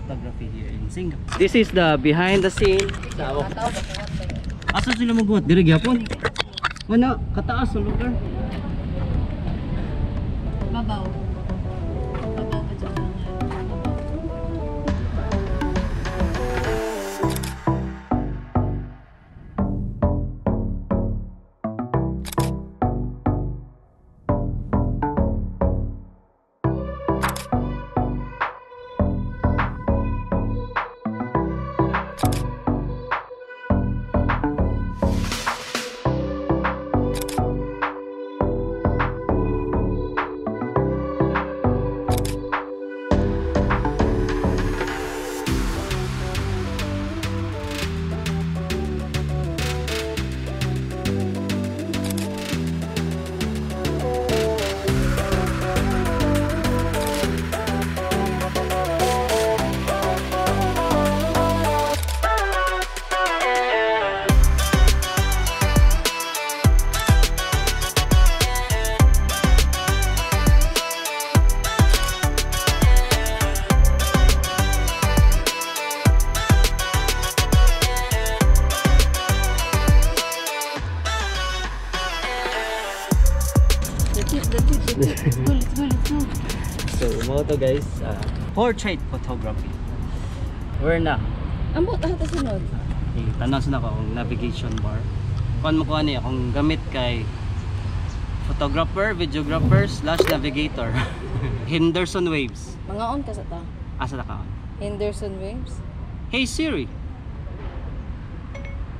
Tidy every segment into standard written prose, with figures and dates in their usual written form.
photography here in Singapore. This is the behind the scene. Sa ako. Asa sila magbuhat? Diri gyapon. Wala, kataas sa lugar. Babaw. Babaw pa dyan. That's it, that's it, that's it. Let's go, let's go, let's go. So, mao to guys, portrait photography. Where na? Ambot, ah, ta sunod. Okay, tanaw sa nako akong navigation bar. Kuan mo kuan niya akong gamit kay photographer, videographer slash navigator. Henderson Waves. Mangaon ka sa ta. Asa ta kaon? Henderson Waves. Hey Siri.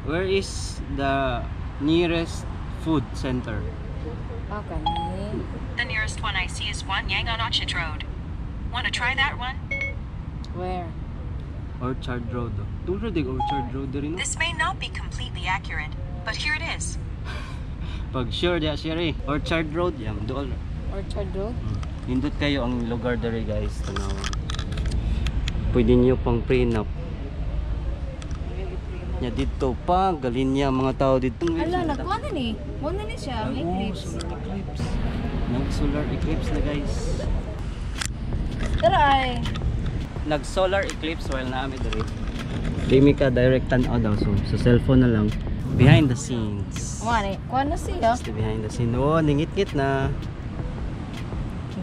Where is the nearest food center? Ah, kani. The nearest one I see is One Yang on Orchard Road. Want to try that one? Where? Orchard Road. Duro dig Orchard Road diri no. This may not be completely accurate, but here it is. Pag sure diya Siri, Orchard Road yam duol. Orchard Road? Nindot kayo ang lugar diri guys, tanawa. Pwede niyo pang prenup. Nya didto pa galinya mga tao didto. Ala, nagkuha na ni. Muna ni siya, ang Oh, eclipse. solar eclipse. Nag solar eclipse na guys. Tara ay. Nag solar eclipse while naami diri. Di mi ka direct tan-aw daw, so sa cellphone na lang. Behind the scenes. Mani, kuha na siya. Just the behind the scene. Oh, ningit-ngit na.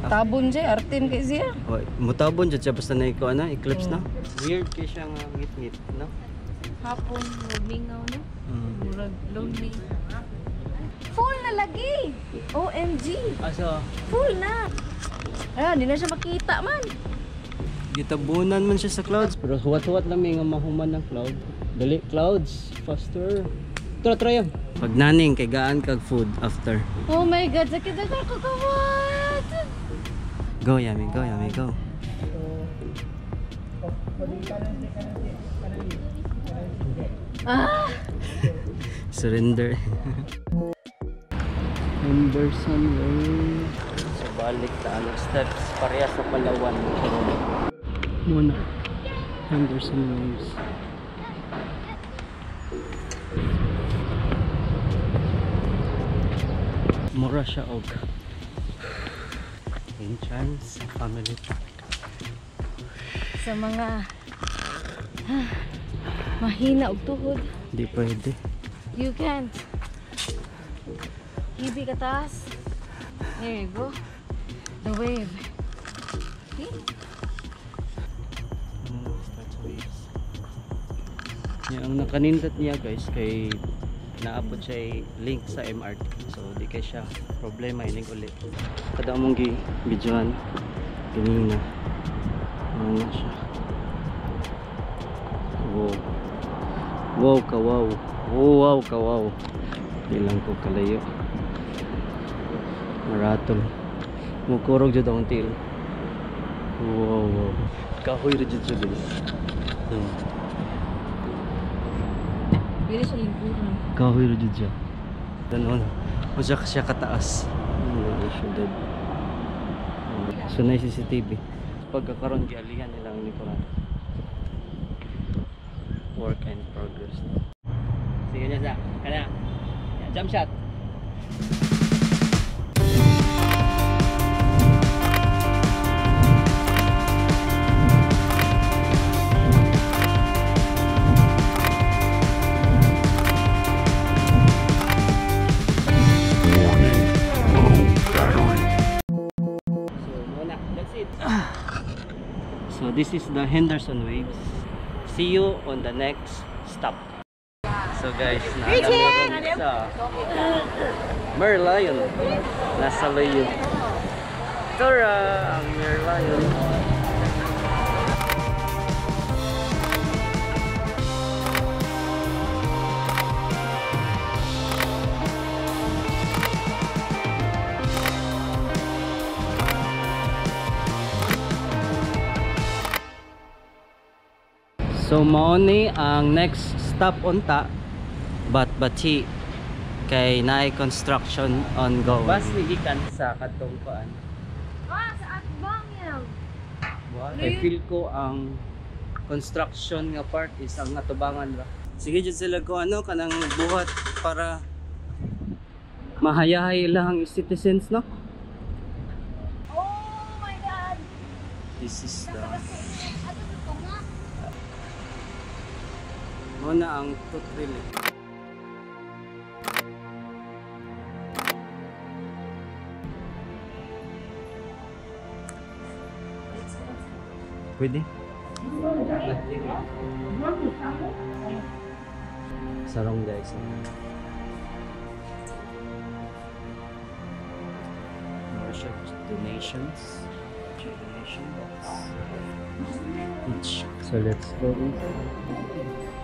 Tabon siya, artin kay siya. Oh, mutabon jud siya basta na ikaw na eclipse na. Weird kay siya nga ngit-ngit, no? Hapon, mingaw no? Murag lonely. Full na lagi! OMG! Asa? Full na! Ayan, di na siya makita man. Gitabunan man siya sa clouds pero huwat-huwat lang may nga mahuman ng cloud. Dali clouds, faster. Tara, try yan. Pag naning kay gaan kag food after. Oh my God, sakit na ako kamot! Go Yami, go Yami, go. Ah! Surrender. Henderson Way. So balik ta ano steps parehas sa Palawan. Muna. Henderson Waves. Mura siya og entrance sa family park. Sa mga mahina og tuhod. Di pwede. You can't. Hibi ka taas. There you go. The wave. See? Ano, start sa waves. Yan, ang nakanindot niya guys kay naabot siya link sa MRT. So di kay siya problema ining uli. Kada among gi videohan ganina. Ano na siya. Wow. Wow ka wow. Oh, wow ka wow. Di lang ko kalayo. Maraton. Mukurog jud ang til. Wow, wow. Kahoy ra jud siya guys. Pwede siya lingkuran. Kahoy ra jud siya. Danon. Masya siya kataas. Ano siya dead. So na CCTV. Pagkakaroon gialihan nila ang likuran. Work in progress. Sige niya sa. Kana. Jump shot. this is the Henderson Waves. See you on the next stop. So guys, naalala sa Merlion. Nasa layo. Tora, ang Merlion. So mao ni ang next stop unta, Batbati, kay naay construction ongoing. Bus ni gikan sa katong kuan. Ah, sa atbang yan. I feel ko ang construction nga part is ang atubangan ra. Sige jud sila ko ano kanang buhat para mahayahay lang ang citizens, no? Oh my God! This is the Ato to nga. muna ang tooth relic. Pwede? Sarong guys. Worship donations. Donation box. Each. So let's go inside.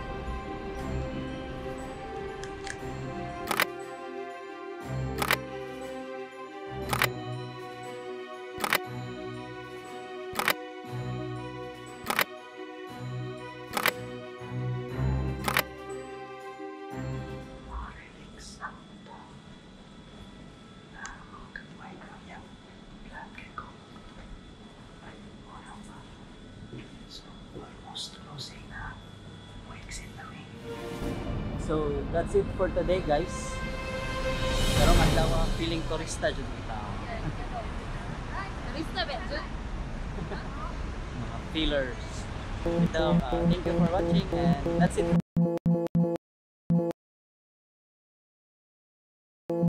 So that's it for today, guys. Pero adlaw feeling turista jud kita. Turista ba jud? Mga feelers. Ito, thank you for watching and that's it.